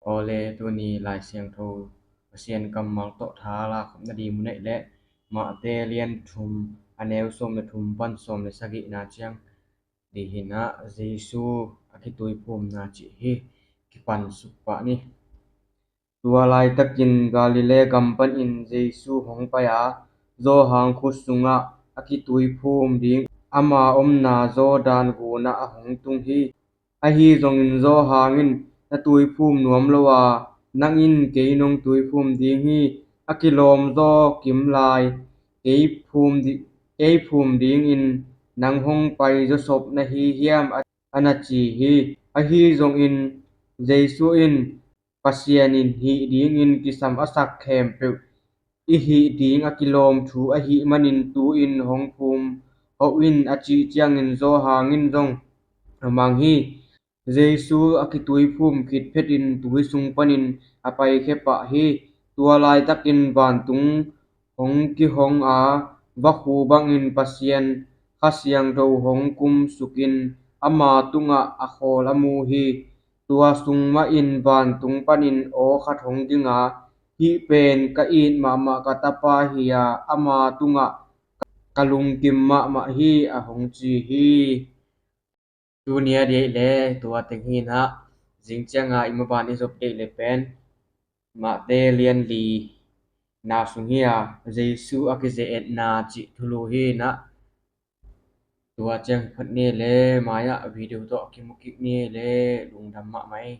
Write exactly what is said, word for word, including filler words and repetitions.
Awle, tuni Lai Siangtho Pasian kammal tawh tha lakhawm nading mun ahih leh Mate lian thum, a neu sawm le thum pan sawm le sagihna ciang ding hi a, Jesu a kituiphumna cih hi. Kipan suk pah ni. Tua laitakin Galilee gam panin Jesu hong pai a, Johan khut sungah a kituiphum ding ama omna Jordan gunah a hong tung hi. Ahi zongin Johan in, "Na tuiphum nuam lo a, nang in kei nong tuiphum ding hi. A kilawm zaw kim lai, kei phum di-, kei phum dingin nang hong pai zawsop na hi hiam?" a, a na ci hi. Ahi zongin Jesu in, "Pasian in hih dingin kisam a sak khempeuh i hih ding a kilawm thu ahih manin tu-in hong phum hoh in," a cih ciangin Johan in zong a mang hi. Jesu a kituiphum khit phetin tui sung panin a paikhia pah hi. Tua laitakin vantung hong kihong a, vakhu bangin Pasian Kha Siangtho hong kumsukin ama tungah a khawl a mu hi. Tua sung mahin vantung panin aw khat hong ging a, "Hih pen ka it mahmah ka Tapa hi a, ama tungah ka lungkim mahmah hi," a hong ci hi. Tuni a deih le tua teng hi a, zing cianga i maban i zop deih le pen Mate lian li na sung hi a, Jesu a kize-etna cih thulu hi a, tua ciang phat ni le, mai-ah video tawh kimu kik ni le, lungdam mahmah hi.